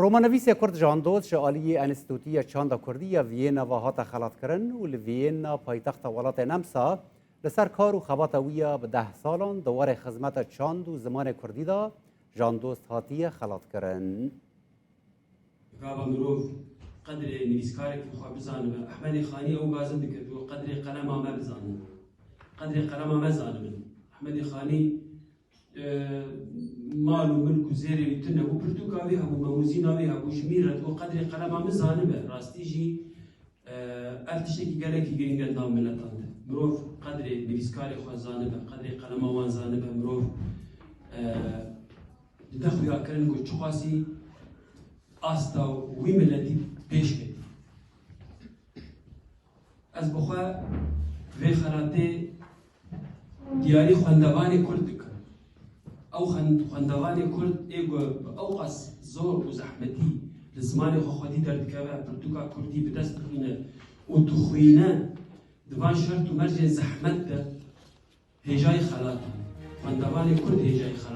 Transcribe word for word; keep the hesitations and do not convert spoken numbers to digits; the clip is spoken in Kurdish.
Romanivîsê Kurd Jan Dost ji aliyê Enstîtuya Çanda Kurdî ya Viyêna ve hate xelatkirin û li Viyêna paytexta welatê Nemsa li ser kar û xebata wî ya bi deh salan di warê xizmeta çand û zimanê Kurdî de Jan Dost hatiye xelatkirin. Gava mirov qedrê nivîskarekî xwe bizanibe. Ehmedê Xanî ew gazin dike, tu qedrê qelema me bizane. Qedrê qelema me zanibin. Ehmedê Xanî e, mal û milk û zêrê wî tune bû, pirtûka wî hebû, memûzîna wî hebû, ji mîr re digot, qedrê qelema min zanibe. Rastî jî e, ev tiştekî gelekî girîng e di nav miletan de. Mirov qedrê nivîskarê xwe zanibe, qedrê qelema wan zanibe, mirov e, dide xuyakirin ku çiqasî asta wî miletî pêş ketî. Ez bi xwe vê xelatê diyarî xwendevanê Kurd dikim. Ew xwen- xwendevanê Kurd ê ku bi ewqas zor û zehmetî li zimanê xwe xwedî derdikeve, pirtûka Kurdî bi dest dixwîne û dixwîne di van şert û mercên zehmet de hêjayî xelat in. Xwendevanê Kurd hêjayî xelat in.